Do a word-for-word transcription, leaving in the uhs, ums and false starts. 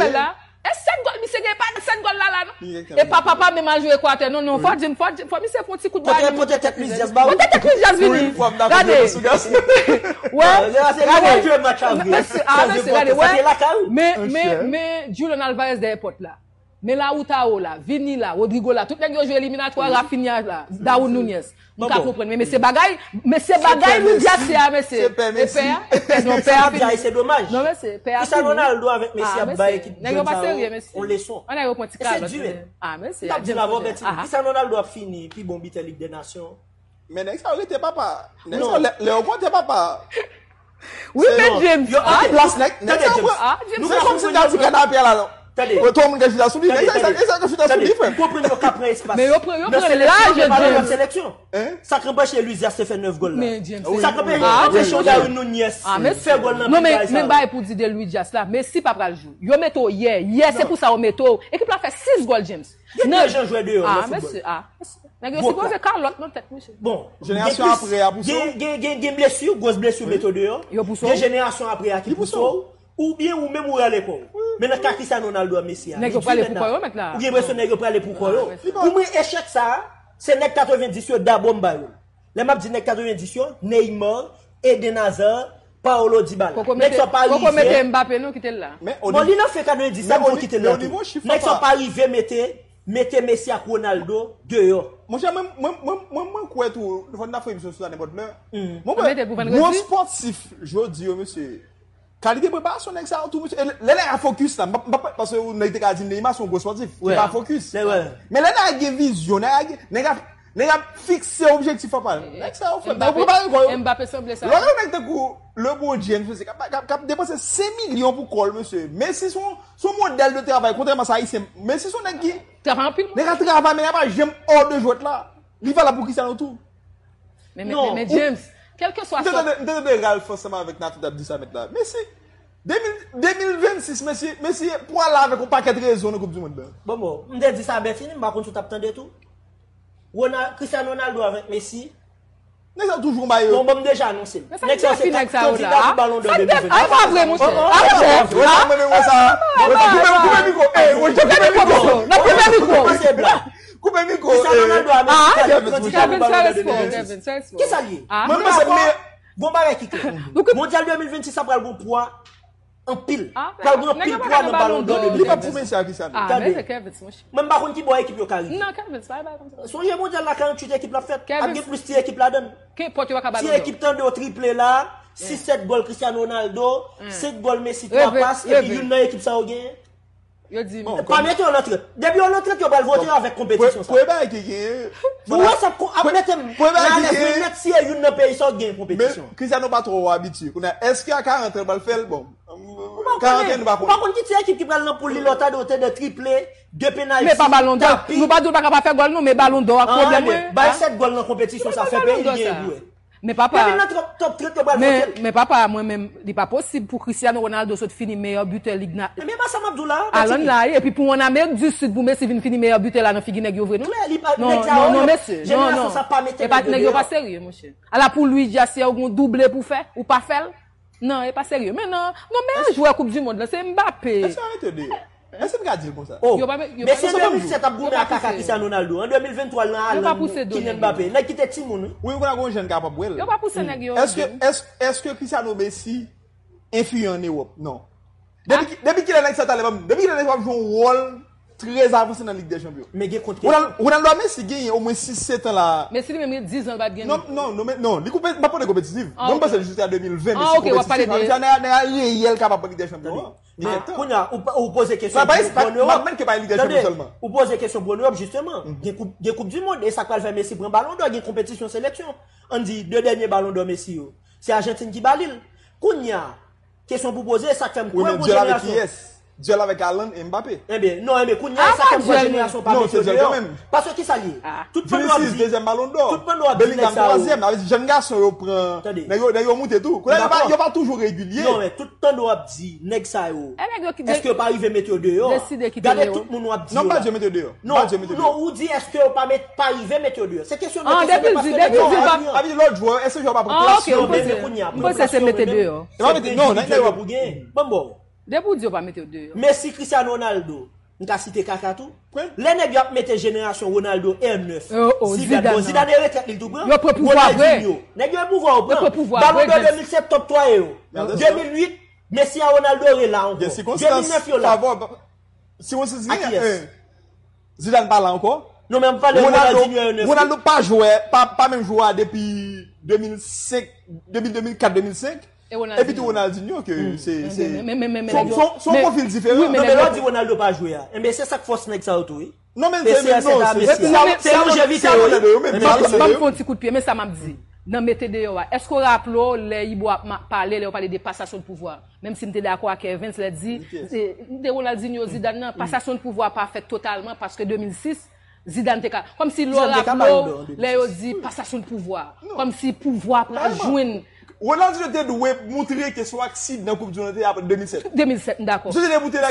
Fè la. E sèt gòl, misye gen pa sèt gòl la la, non? E pa papa menm al jwe Ekwatè, non, non. Fò James, fò, fò misye fè yon ti kout bagay. Pote, pote tèt Luis Diaz ba ou. Pote tèt Luis Diaz vini. Gade. Wè, gade. Mesye, ah, mesye, gade, wè. Men, men, men Julian Alvarez dèyè pòt la. Men Lautaro la, Vini la, Rodrygo la, tout nèg yo jwe eliminatwa, Raphinha la, Darwin Nunez. M ka konprann, men mesye bagay, mesye bagay Luis Diaz se a, mesye. E pè, e pè, non, pè a fini. Se domaj. Non, mesye, pè a fini. Cristiano Ronaldo avèk Messi ap bay ekip jèn sa yo yon leson. Nèg yo pa serye, mesye. An nèg yo pran ti kalòt. E se di, men. Ah, mesye. M t ap di l avan, Bertine, Cristiano Ronaldo ap fini pi bon bitè Lig dè Nasyon. Men nèg sa yo rete papa. Nèg sa yo, lè, lè yo konte papa. Wi, men James. Yo, ah, plas nèg, nèg sa yo pran. Ah, James. Se kòmsi m ta di kanapè a la, non. Tande. Yo, twa moun ka chita sou li. Nèg sa, nèg sa ka chita sou li, frè. M konprann yo ka pran espas. Men yo pran, yo pran laj, James. Seleksyon. Sa k anpeche Luis Diaz te fè nèf gòl la. Men James. Sa k anpeche Darwin Nunez fè gòl nan pi kay sa. Non, men, men bay pou di de Luis Diaz la. Messi pa pral jwe. Yo mete w yè. Yè, se pou sa yo mete w. Ekip la fè sis gòl, James. Gen de jan jwè deyò nan foutbòl. Ah, mesye, ah, mesye. Nèg yo sipoze kalòt nan tèt, mesye. Bon, jenerasyon apre a pou sou. Gen, gen, gen, gen blesi, gwòs blesi mete w deyò. Yo pou sou. Gen jenerasyon apre a ki pou sou. Oubyen ou menm ou rale kò w. Men nan ka Cristiano Ronaldo a Messi a, nèg yo prale pou kò yo, mèt la. Ou gen enpresyon nèg yo prale pou kò yo. Pou mwen, echèk sa a, se nèg katrevenndis yo dabò m ba yo l. Lè m ap di nèg katrevenndis yo, Neymar, Eden Hazard, Paulo Dybala. Nèg sa pa rive. Poko mete Mbappé, non, kite l la. Bon, li nan fen katrevenndis la, m pou kite l la tou. Nèg sa pa rive mete, mete Messi ak Ronaldo deyò. Monchè, mwen, mwen, mwen, mwen, mwen kwè tou, fò n ta fè emisyon sou sa nenpòt lè. Mwen kwè, gwo spòtif jodi yo, mesye. Kalite preparasyon nèg sa yo tou, mesye. E lè, lè nèg a fokis la, m pa, m pa, paske yon nèg te ka di Neymar se yon gwo spòtif. Li pa fokis. Men lè nèg a gen vizyon, nèg a gen, nèg a, nèg a fikse objektif an pa l. Nèg sa yo, frè, nèg yo prepare kò yo. Mbappé sanble sa. Lè w gen nèg tankou LeBron James, mesye, k ap, k ap, k ap depanse senk milyon pou kò l, mesye. Messi se yon, se yon modèl de travay, kontrèman sa Ayisyen. Messi se yon nèg ki travay anpil, nèg a travay, men nèg a pa janm hors de jwèt la. Li valab pou Cristiano tou. Men, men, men, men James, kèlkeswa sa. M te tande, m te tande Ralph ansanm avèk Nathan t ap di sa mèt la. Messi, de mil, de mil vennsis, Messi, Messi pwale avèk yon pakèt rezon nan Koup di Mond lan. Bon, bon, m te di sa Bertine, m pa konn si w t ap tande tou. Ronal-, Cristiano Ronaldo avèk Messi. Nèg sa yo toujou ba yo. Bon, bon, m deja anonse l. Nèg sa yo se kat kandida pou Ballon d'Or de mil vennsis. Sa pa vre, monchè. Ronaldo, mwen menm wè sa. Koupe, koupe mikwo. Ey, Roger, koupe mikwo. Koupe mikwo. Koupe mikwo. Cristiano Ronaldo a Messi, kandida pou Ballon d'Or de mil vennsis. Kisa l ye? Mwen panse meyè. Gon bagay ki klè. Mondyal de mil vennsis sa pral gon pwa anpil. Pral gon anpil pwa nan Ballon d'Or de mil vennsis. Li pa pou Messi ak Cristiano. Tande. Mwen m pa konn ki bò ekip yo ka rive. Sonje Mondyal la, karanntuit ekip l ap fèt. Ap gen plis ti ekip ladan l. Ti ekip tande w triple la, sis sèt gòl Cristiano Ronaldo, senk gòl Messi, twa pas, epi youn nan ekip sa yo genyen. Yo di m. Pa mete yo nan trant. Depi yo nan trant, yo pral vote yo avèk konpetisyon sa. Premye bagay ki genyen. Ou wè sa ap mete m nan alèz, men nèt si e youn nan peyi sa w genyen konpetisyon. Men Cristiano pa twò abitye. Kounye a, èske a karant an l pral fè l? Bon, karant an nou pa konnen. Ou pa konn ki ti ekip ki pral nan poul li lè w tande w te de triple, de penalti, tapi. Men pa Ballon d'Or. Nou pa di w pa ka pa fè gòl non, men Ballon d'Or ak pwoblèm mwen. Bay sèt gòl nan konpetisyon sa, fè peyi l genyen pou wè. Men papa, depi nan top, top trant yo pral vote l. Men papa, mwen menm, li pa posib pou Cristiano Ronaldo sot fini meyè bitè lig na. Men pa sa m ap di w la, Alan la, epi pou ann Amerik di Sid, pou Messi vin fini meyè bitè la nan figi nèg yo vre, non? Klè, li pa, non, nèg sa yo, non, mesye, non, jenerasyon sa pa mete nèg yo deyò. Nèg yo pa serye, monchè. Ala pou Luis Diaz, se yon double pou fè, ou pa fè l? Non, e pa serye. Men non, non, meyè jwè Koup di Mond lan, se Mbappé. Èske yo mete deyò? Èske n ka di l konsa? Oh, mesye, de mil sèt ap goumen ak kaka Cristiano Ronaldo. An de mil venntwa, l nan Haaland, Kylian Mbappé. Nèg ki te timoun, wi. Wi, ou konn gon jèn kapab wè l. Yo pa pouse nèg yo. Èske, èske, èske Cristiano Messi enfliyan an Ewòp? Non. Depi ki, depi kilè nèg sa t ale, depi kilè nèg sa ap jwe yon wòl trè avanse nan Lig dè Chanpyon? Men gen kont Ronaldo, Ronaldo a Messi genyen omwen sis sèt an la. Messi li menm gen diz an l pa t gen. Non, non, non, men, non, li konpe-, m pa pale konpetitif. Mwen, m panse l jis a de mil ven, men si konpetitif, nèg a, nèg a reyèl kapab pran Lig dè Chanpyon an. Men kounye a, ou, ou poze kesyon pou, pou an Ewòp. Tande, ou poze kesyon pou an Ewòp, jisteman. Gen koup, gen koup di mond, e sa k pral fè Messi pran Ballon d'Or, gen konpetisyon seleksyon. Ann di, de dènye Ballon d'Or Messi yo, se Ajantin ki ba li l. Kounye a, kesyon pou poze, sa k fè m kwè yon bon jenerasyon. Dyèl avèk kiyès? Dyèl avèk Haaland e Mbappé. Enben, non, enben, kounye a, sa k fè m kwè jenerasyon pa mete yo deyò. Paske kisa l ye? Tout pandan w ap di, tout pandan w ap di nèg sa yo. Bellingham twazyèm, avè jèn gason yo pran. Tande. Nèg yo, nèg yo moute tou. Kounye a, yo pa, yo pa toujou regilye. Non, men tout pandan w ap di nèg sa yo, èske yo pa rive mete yo deyò? Gade tout moun w ap di yo la. Non, m pa di yo mete yo deyò. Non, non, ou di èske yo pa met, pa rive mete yo deyò? Se kesyon de kesyon de paske nèg yo pa rive. Ap di lòt jwè, èske jwè pa pran plas yo? Non, men, men kounye a, pran plas yo, men menm, se de jwè pou genyen. Ban m ba w. Depi w di yo pa mete yo deyò. Messi, Cristiano Ronaldo, m ka site Kaka tou. Lè nèg yo ap mete jenerasyon Ronaldo, R nèf, Oh, oh, Zidane, Zidane bon, nan. Zidane e retrèt li tou pran. Yo pran pouvwa vre. Ronaldinho. Nèg yo e pouvwa yo Yo pran pran. pouvwa Balon vre, dò James. de mil sèt top twa e yo. Gade sa. De mil uit, Messi a Ronaldo re la ankò. Gen sikonsitans De mil nèf yo la. Favò. Si yon sens A ki yès? Zidane pa la ankò. Non, men m pale de Ronaldo, Ronaldinho R nèf. Ronaldo pa jwè, pa, pa menm jwè depi de mil senk, depi de mil kat de mil senk. E Ronaldinho. Epi tou Ronaldinho, ke se. se- Men, men, men, men, Son, men, son, son men- pwofil diferan. wi, men Non, men lè nèg w di Ronaldo pa jwe a. Enben, se sa k fòs nèg sa yo tou, wi. Non, men Messi se a, se non, ta se- Messi. se- Non, men- Se lonjevite yo, wi. se- Ban m- ban m se- fè yon ti kout pye, men sa m ap di. Nan mete deyò a. Èske w raple w lè Ibo ap ma- pale, lè yo pale de pasasyon de pouvwa? Menm si m te dakò ak Evans, lè di, se- de Ronaldinho Zidane nan, pasasyon de pouvwa pa fèt totalman paske de mil sis, Zidane te ka. Kòm si lè w Zidane te ka raple Ballon w, d'Or an de mil sis. Lè yo di pasasyon de pouvwa. Kòm si pouvwa pral Kareman. Jwenn Ronaldinho te dwe montre ke se yon aksidan nan Koup di Mond te apre de mil sèt. de mil sèt, m dakò. Misye te dwe montre la